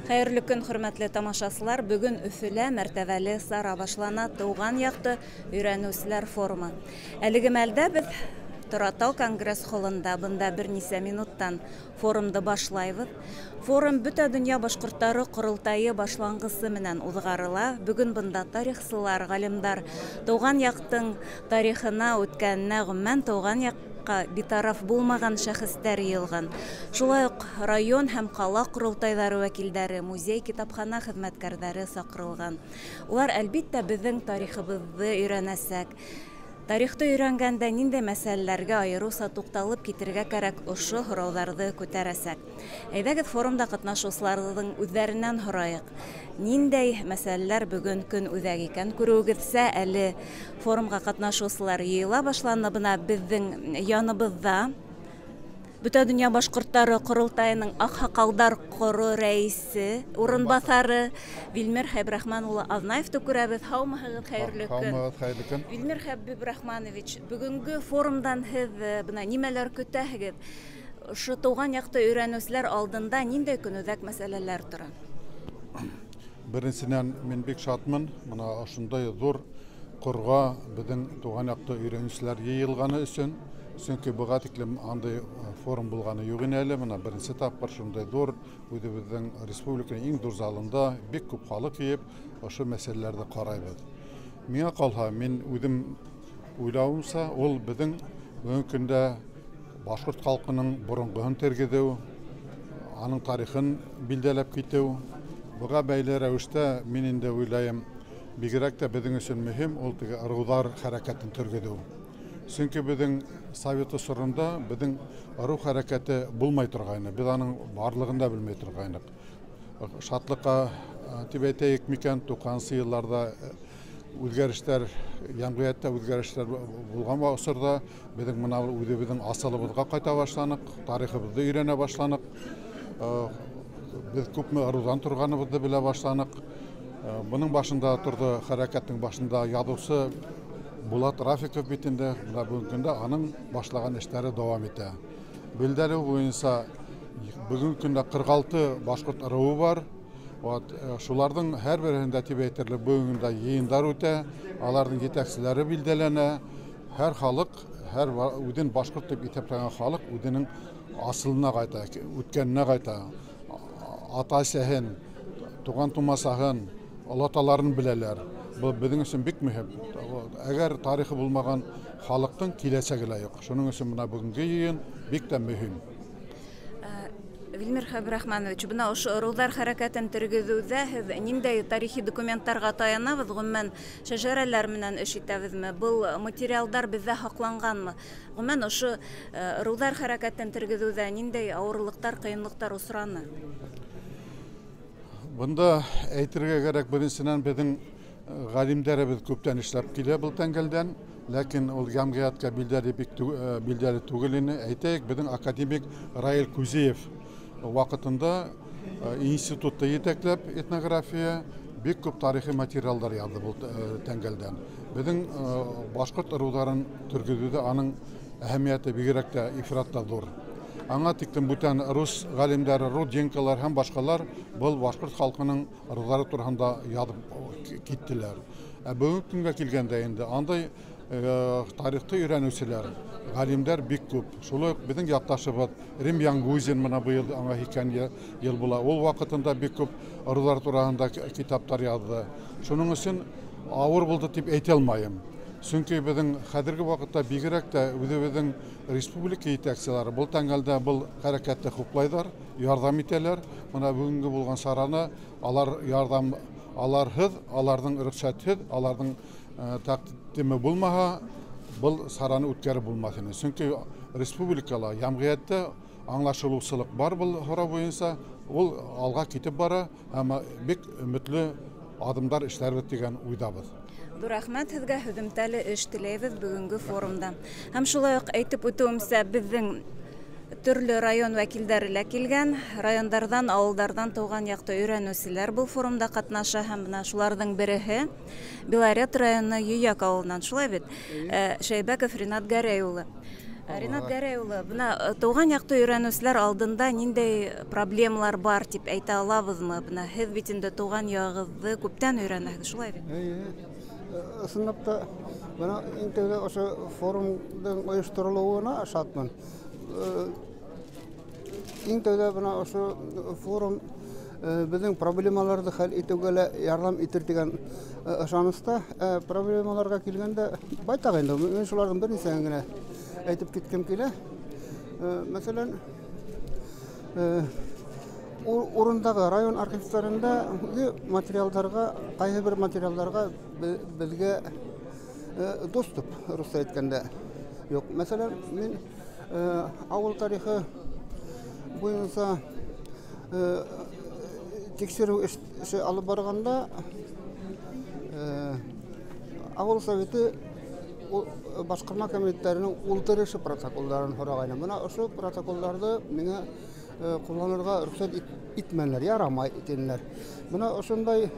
Хәйерле көн, хөрмәтле тамашасылар! Бөгөн Өфөлә мәртәбәле сара башлана: «Тыуған яҡты өйрәнеүселәр форумы». Әлеге мәлдә беҙ Торатау конгресс холында, бында бер нисә минуттан форумды башлайбыҙ. Форум Бөтә донъя башҡорттары ҡоролтайы башланғысы менән уҙғарыла. Бөгөн бында тарихсылар, ғалимдар, тыуған яҡтың тарихына, үткәненә, ғөмүмән, тыуған яҡҡа битараф булмаған шәхестәр йыйылған. Шулай уҡ район һәм ҡала ҡоролтайҙары вәкилдәре, музей, китапхана хеҙмәткәрҙәре саҡырылған. Улар, әлбиттә, беҙҙең тарихыбыҙҙы өйрәнәсәк. Тарихты өйрәнгәндә ниндәй мәсьәләләргә айырыуса туҡталып китергә кәрәк, ошо һорауҙарҙы күтәрәсәк. Әйҙәгеҙ, форумда ҡатнашыусыларҙың үҙҙәренән һорайыҡ. Ниндәй мәсьәләләр бөгөн көн үҙәк икән? Күреүегеҙсә, әле форумға ҡатнашыусылар йыйыла башланы. Бына беҙҙең яныбыҙҙа Бөтә донъя башҡорттары ҡоролтайының аҡһаҡалдар ҡоро рәйесе урынбаҫары Вилмир Хәбрахман улы Аҙнаевты күрәбеҙ. Һаумыһығыҙ, хәйерле көн! Һаумыһығыҙ, хәйерле көн! Вилмир Хәбибрахманович, бөгөнгө форумдан һеҙ бына нимәләр көтәһегеҙ? Ошо тыуған яҡты өйрәнеүселәр алдында ниндәй көнүҙәк мәсьәләләр тора? Беренсенән, мин бик шатмын, бына ошондай ҙур ҡорға беҙҙең тыуған яҡты өйрәнеүселәр йыйылғаны өсөн. Сөнки быға тиклем андай форум булғаны юҡ ине әле. Бына беренсе тапҡыр шундай ҙур, үҙебеҙҙең республиканың иң ҙур залында бик күп халыҡ йыйып, ошо мәсьәләләрҙе ҡарайбыҙ. Миңә ҡалһа, мин үҙем уйлауымса, ул беҙҙең бөгөнгө көндә башҡорт халҡының боронғоһон тергеҙеү, аның тарихын билдәләп китеү. Быға бәйле рәүештә мин инде уйлайым, бигерәк тә беҙҙең өсөн мөһим ул теге ырыуҙар хәрәкәтен тергеҙеү. Сөнки беҙҙең совет осоронда беҙҙең ырыу хәрәкәте булмай торғайны, беҙ аның барлығын да белмәй торғайныҡ. Шатлыҡҡа тип әйтәйек микән, 90-нсы йылларҙа үҙгәрештәр, йәмғиәттә үҙгәрештәр булған осорҙа беҙҙең бына үҙебеҙҙең асылыбыҙға ҡайта башланыҡ, тарихыбыҙҙы өйрәнә башланыҡ. Беҙ күпме ырыуҙан торғаныбыҙҙы белә башланыҡ. Бының башында торҙо, хәрәкәттең башында яҙыусы Булат Рафиков бит инде, бына бөгөнгө көндә аның башлаған эштәре дауам итә. Билдәле буйынса, бөгөнгө көндә 46 башҡорт ырыуы бар. Вот, шуларҙың һәр береһендә тип әйтерлек бөгөнгө көндә йыйындар үтә, аларҙың етәкселәре билдәләнә. Һәр халыҡ, һәр үҙен башҡорт тип иҫәпләгән халыҡ үҙенең асылына ҡайта, үткәненә ҡайта. Ата-әсәһен, туған тумасаһын, олаталарын беләләр. Был беҙҙең өсөн бик мөһим. Әгәр тарихы булмаған халыҡтың киләсәге лә юҡ. Шуның өсөн бына бөгөнгө йыйын бик тә мөһим. Вилмир Хәбрахманович, бына ошо ырыуҙар хәрәкәтен тергеҙеүҙә һеҙ ниндәй тарихи документтарға таянабыҙ, ғөмүмән, шәжәрәләр менән эш итәбеҙме? Был материалдар беҙҙә һаҡланғанмы? Ғөмүмән, ошо ырыуҙар хәрәкәтен тергеҙеүҙә ниндәй ауырлыҡтар, ҡыйынлыҡтар осраны? Бында әйтергә кәрәк, беренсенән, беҙҙең ғалимдәребеҙ күптән эшләп килә был тәңгәлдән, ләкин ул йәмғиәткә билдәле бик билдәле түгел ине. Әйтәйек, беҙҙең академик Раил Кузиев ваҡытында институтты етәкләп этнография бик күп тарихи материалдар яҙҙы был тәңгәлдән. Беҙҙең башҡорт ырыуҙарын тергеҙеүҙә аның әһәмиәте бигерәк тә ифрат та ҙур. Аңа тиклем бүтән рус ғалимдәре, Руденколар һәм башҡалар был башҡорт халҡының ырыуҙары тураһында яҙып киттеләр. Ә бөгөнгө көнгә килгәндә инде андай тарихты өйрәнеүселәр, ғалимдәр бик күп. Шулай уҡ беҙҙең яҡташыбыҙ Рим Янгузин, бына быйыл аңа 80 йыл була. Ул ваҡытында бик күп ырыуҙар тураһында китаптар яҙҙы. Шуның өсөн ауыр булды тип әйтә алмайым. Сөнки беҙҙең хәҙерге ваҡытта бигерәк тә үҙебеҙҙең республика етәкселәре был тәңгәлдә был хәрәкәтте хуплайҙар, ярҙам итәләр. Бына бөгөнгө булған сараны алар ярҙам, аларһыҙ, аларҙың рөхсәтһеҙ, аларҙың тәҡдиме булмаһа, был сараны үткәреп булмаҫ ине. Сөнки республикала, йәмғиәттә аңлашылыусылыҡ бар был һорау буйынса, ул алға китеп бара һәм бик өмөтлө аҙымдар эшләрбеҙ тигән уйҙабыҙ. Ҙур рәхмәт һеҙгә, һөҙөмтәле эш теләйбеҙ бөгөнгө форумда. Һәм шулай уҡ әйтеп үтеүемсә, беҙҙең төрлө район вәкилдәре лә килгән, райондарҙан, ауылдарҙан тыуған яҡты өйрәнеүселәр был форумда ҡатнаша һәм бына шуларҙың береһе Белорет районы Йөйәк ауылынан, шулай бит? Шәйбәков Ринат Гәрәй улы. Ринат Гәрәй улы, бына тыуған яҡты өйрәнеүселәр алдында ниндәй проблемалар бар тип әйтә алабыҙмы? Бына һеҙ бит инде тыуған яғығыҙҙы күптән өйрәнәһегеҙ, шулай бит? Эйе. Ысынлап та, бына иң тәүҙә ошо форумдың ойошторолоуына шатмын. Иң тәүҙә бына ошо форум беҙҙең проблемаларҙы хәл итеүгә лә ярҙам итер тигән ышаныста. Проблемаларға килгәндә байтаҡ инде, мин шуларҙың бер нисәһен генә әйтеп киткем килә. Мәҫәлән, урындағы район архивтарында материалдарға, ҡайһы бер материалдарға беҙгә доступ, русса әйткәндә, юҡ. Мәҫәлән, мин ауыл тарихы буйынса тикшереү эше алып барғанда ауыл советы башҡарма комитеттәренең ултырышы протоколдарын һорағайны. Бына ошо протоколдарҙы миңә ҡулланырға рөхсәт итмәнеләр, ярамай тинеләр. Бына ошондай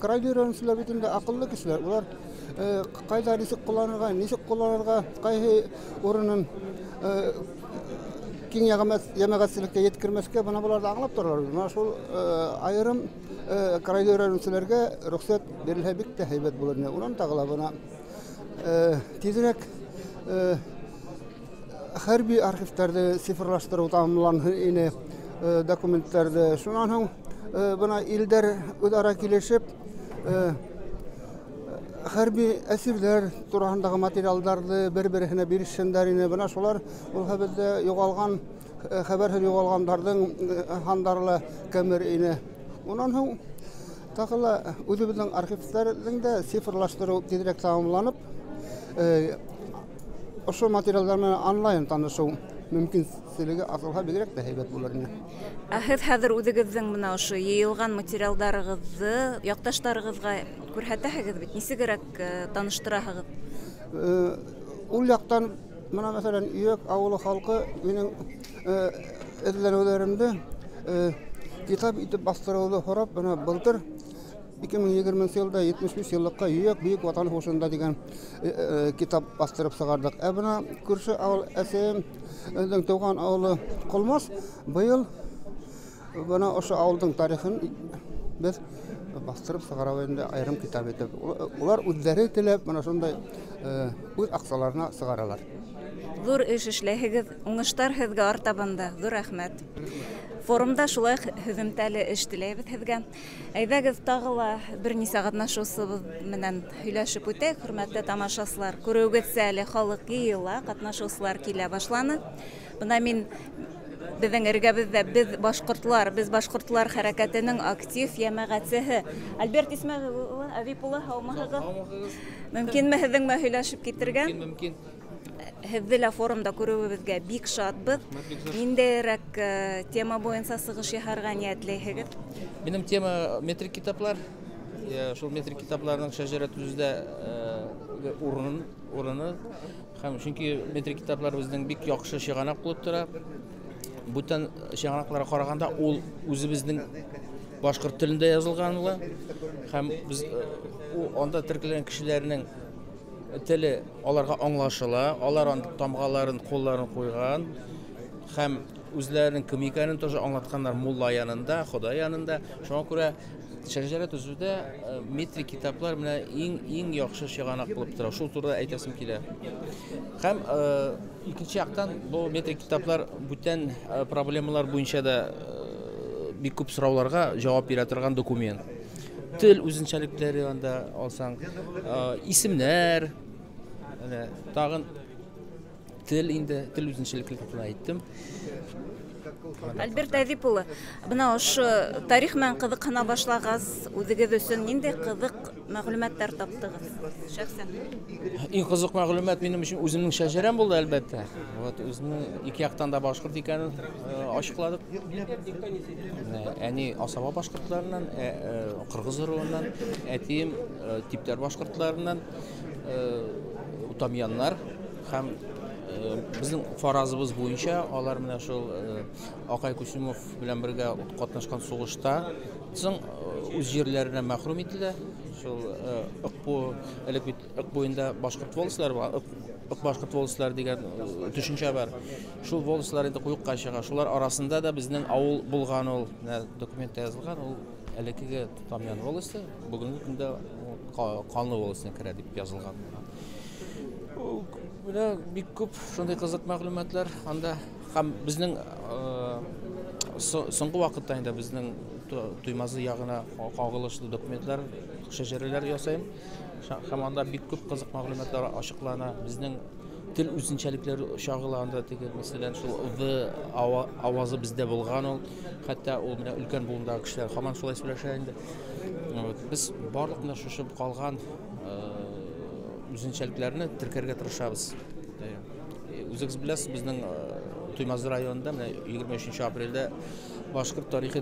крайҙы өйрәнеүселәр бит инде аҡыллы кешеләр. Улар ҡайҙа нисек ҡулланырға, нисек ҡулланырға, ҡайһы урынын киң йәмәғәтселеккә еткермәҫкә, бына быларҙы аңлап торалар. Бына шул айырым крайҙы өйрәнеүселәргә рөхсәт бирелһә бик тә һәйбәт булыр ине. Унан тағы ла бына тиҙерәк хәрби архивтарҙы цифрлаштырыу тамамланһын ине, документтарҙы. Шунан һуң бына илдәр үҙ-ара килешеп хәрби әсирҙәр тураһындағы материалдарҙы бер-береһенә бирешһендәр ине. Бына шулар булһа беҙҙә юғалған, хәбәрһеҙ юғалғандарҙың һандары ла кәмер ине. Унан һуң тағы ла үҙебеҙҙең архивтарҙың да цифрлаштырыу тиҙерәк тамамланып, ошо материалдар менән онлайн танышыу мөмкинселеге асылһа бигерәк тә һәйбәт булыр ине. Ә һеҙ хәҙер үҙегеҙҙең бына ошо йыйылған материалдарығыҙҙы яҡташтарығыҙға күрһәтәһегеҙ бит, нисегерәк таныштыраһығыҙ? Ул яҡтан бына мәҫәлән Өйәк ауылы халҡы минең эҙләнеүҙәремде китап итеп баҫтырыуҙы һорап, бына былтыр 2020 йылда 75 йыллыҡҡа Өйәк Бөйөк Ватан һуғышында тигән китап баҫтырып сығарҙыҡ. Ә бына күрше ауыл әсәйемдең тыуған ауылы Ҡолмас, быйыл бына ошо ауылдың тарихын беҙ баҫтырып сығарабыҙ инде айырым китап итеп. Улар үҙҙәре теләп бына шундай үҙ аҡсаларына сығаралар. Ҙур эш эшләйһегеҙ, уңыштар һеҙгә артабан да. Ҙур рәхмәт. Форумда шулай һөҙөмтәле эш теләйбеҙ һеҙгә. Әйҙәгеҙ тағы ла бер нисә ҡатнашыусыбыҙ менән һөйләшеп үтәйек, хөрмәтле тамашасылар. Күреүегеҙсә әле халыҡ йыйыла, ҡатнашыусылар килә башланы. Бына мин беҙҙең эргәбеҙҙә беҙ башҡортлар, беҙ башҡортлар хәрәкәтенең актив йәмәғәтсеһе Альберт Исмәғил улы Әҙип улы, һаумыһығыҙ? Мөмкинме һеҙҙең менән һөйләшеп китергә? Мөмкин, мөмкин. Һеҙҙе лә форумда күреүебеҙгә бик шатбыҙ. Ниндәйерәк тема буйынса сығыш яһарға ниәтләйһегеҙ? Минең тема метрик китаплар. Шул метрик китапларҙың шәжәрә төҙөүҙә урыны. Һәм сөнки метрик китаплар беҙҙең бик яҡшы сығанаҡ булып тора. Бүтән сығанаҡларға ҡарағанда ул үҙебеҙҙең башҡорт телендә яҙылған була. Һәм беҙ унда теркәлгән кешеләрнең теле аларға аңлашыла, алар анда тамғаларын, ҡулларын ҡуйған һәм үзләренең кем икәнен тоже аңлатҡандар мулла янында, Хоҙай янында. Шуңа күрә шәжәрә төҙөүҙә метрик китаплар менә иң яҡшы сығанаҡ булып тора. Шул турыда әйтәсем килә. Һәм икенсе яҡтан был метрик китаплар бүтән проблемалар буйынса да бик күп сорауларға жауап бирә торган документ. Тел үзенчәлекләре анда алсаң, исемнәр, әнә тагын тел инде, тел үзенчәлекләре турында әйттем. Альберт Әҙип улы, бына ошо тарих менән ҡыҙыҡһына башлағас, үҙегеҙ өсөн ниндәй ҡыҙыҡ мәғлүмәттәр таптығыҙ шәхсән? Иң ҡыҙыҡ мәғлүмәт минем өсөн үҙемнең шәжәрәм булды, әлбәттә. Вот үҙемнең ике яҡтан да башҡорт икәнен асыҡладыҡ. Әни Асаба башҡортларынан, ҡырғыҙ ырыуынан, әтием типтәр башҡортларынан, утамьяннар һәм безнең фаразыбыз буенча алар менә шул Акай Кусимов белән бергә катнашкан сугышта соң үз җирләреннән мәхрүм ителә. Шул Ык бу, элек бит Ык буенда башкорт волостьлары бар, Ык башҡорт волостьлары дигән төшөнсә бар. Шул волостьлар инде юҡҡа сыға. Шулар арасында да беҙҙең ауыл булған ул, менә документта яҙылған, ул элеккеге Тамъян волосты, бөгөнгө көндә Ҡанлы волостына керә дип язылған. Менә бик күп шундай ҡыҙыҡ мәғлүмәтләр анда һәм беҙҙең соңғы ваҡытта инде беҙҙең Туймазы яғына ҡағылышлы документлар, шәжәрәләр ясайым. Һәм анда бик күп ҡыҙыҡ мәғлүмәтләр асыҡлана. Беҙҙең тел үҙенсәлекләре чағыла анда, теге, мәҫәлән, шул в ауазы беҙҙә булған ул. Хәтта ул менә өлкән быуындағы кешеләр һаман шулай һөйләшә инде. Беҙ барлыҡ менә шушы ҡалған үҙенсәлекләрне теркәргә тырышабыҙ. Үҙегеҙ беләсез, беҙҙең Туймазы районында менә 23 апрелдә башҡорт тарихы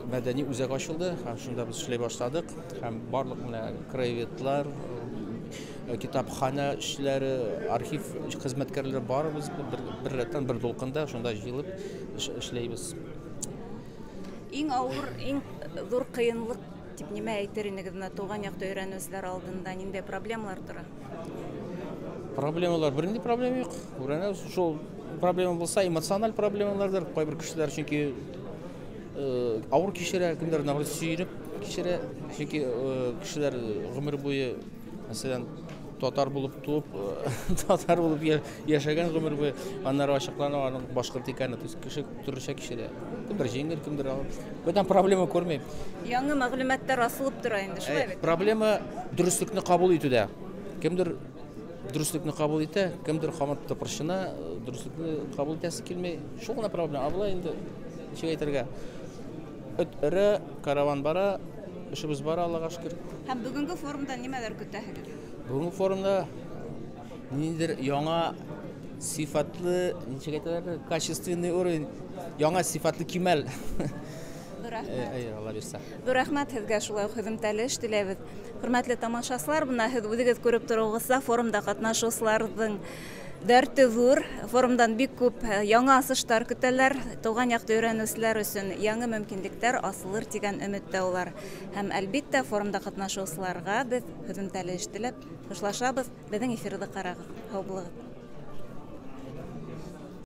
мәдәни үҙәк асылды. Һәм шунда беҙ эшләй башланыҡ. Һәм барлыҡ менә краеведлар, китапхана эшчеләре, архив хеҙмәткәрләре барыбыҙ бер рәттән, бер тулҡында шунда йыйылып эшләйбеҙ. Иң ауыр, иң ҙур ҡыйынлыҡ тип нимә әйтер инегеҙ? Менә тыуған яҡты өйрәнеүселәр алдында ниндәй проблемалар тора? Проблемалар, бер ниндәй проблема юҡ. Өйрәнәбеҙ, шул проблема булса, эмоциональ проблемаларҙыр. Ҡайбер кешеләр чөнки ауыр кисерә, кемдер наоборот сөйөнөп кисерә. Чөнки кешеләр ғүмер буйы, мәҫәлән, татар булып туып, татар булып йәшәгән ғүмер буйы, аннары асыҡлана уның башҡорт икәне. То есть кеше төрлөсә кисерә. Кемдер еңел, кемдер ауыр. Бүтән проблема күрмәйем. Яңы мәғлүмәттәр асылып тора инде, шулай бит? Проблема дөрөҫлөкне ҡабул итеүҙә. Кемдер дөрөҫлөкне ҡабул итә, кемдер һаман тыпыршына, дөрөҫлөкне ҡабул итәсе килмәй. Шул ғына проблема. Ә былай инде нисек әйтергә? Эт өрә, караван бара, эшебеҙ бара, Аллаға шөкөр. Һәм бөгөнгө форумда нимәләр көтәһегеҙ? Бөгөнгө форумда ниндәйҙер яңа сифатлы, нисек әйтәләр, качественный уровень, яңа сифатлы кимәл. Ҙур рәхмәт. Әй, Алла бирсә. Ҙур рәхмәт һеҙгә, шулай уҡ һөҙөмтәле эш теләйбеҙ. Хөрмәтле тамашасылар, бына һеҙ үҙегеҙ күреп тороуығыҙса, форумда ҡатнашыусыларҙың дәрте ҙур. Форумдан бик күп яңы асыштар көтәләр. Тыуған яҡты өйрәнеүселәр өсөн яңы мөмкинлектәр асылыр тигән өмөттә улар. Һәм әлбиттә форумда ҡатнашыусыларға беҙ һөҙөмтәле эш теләп хушлашабыҙ. Беҙҙең эфирҙы ҡарағыҙ. Һау булығыҙ.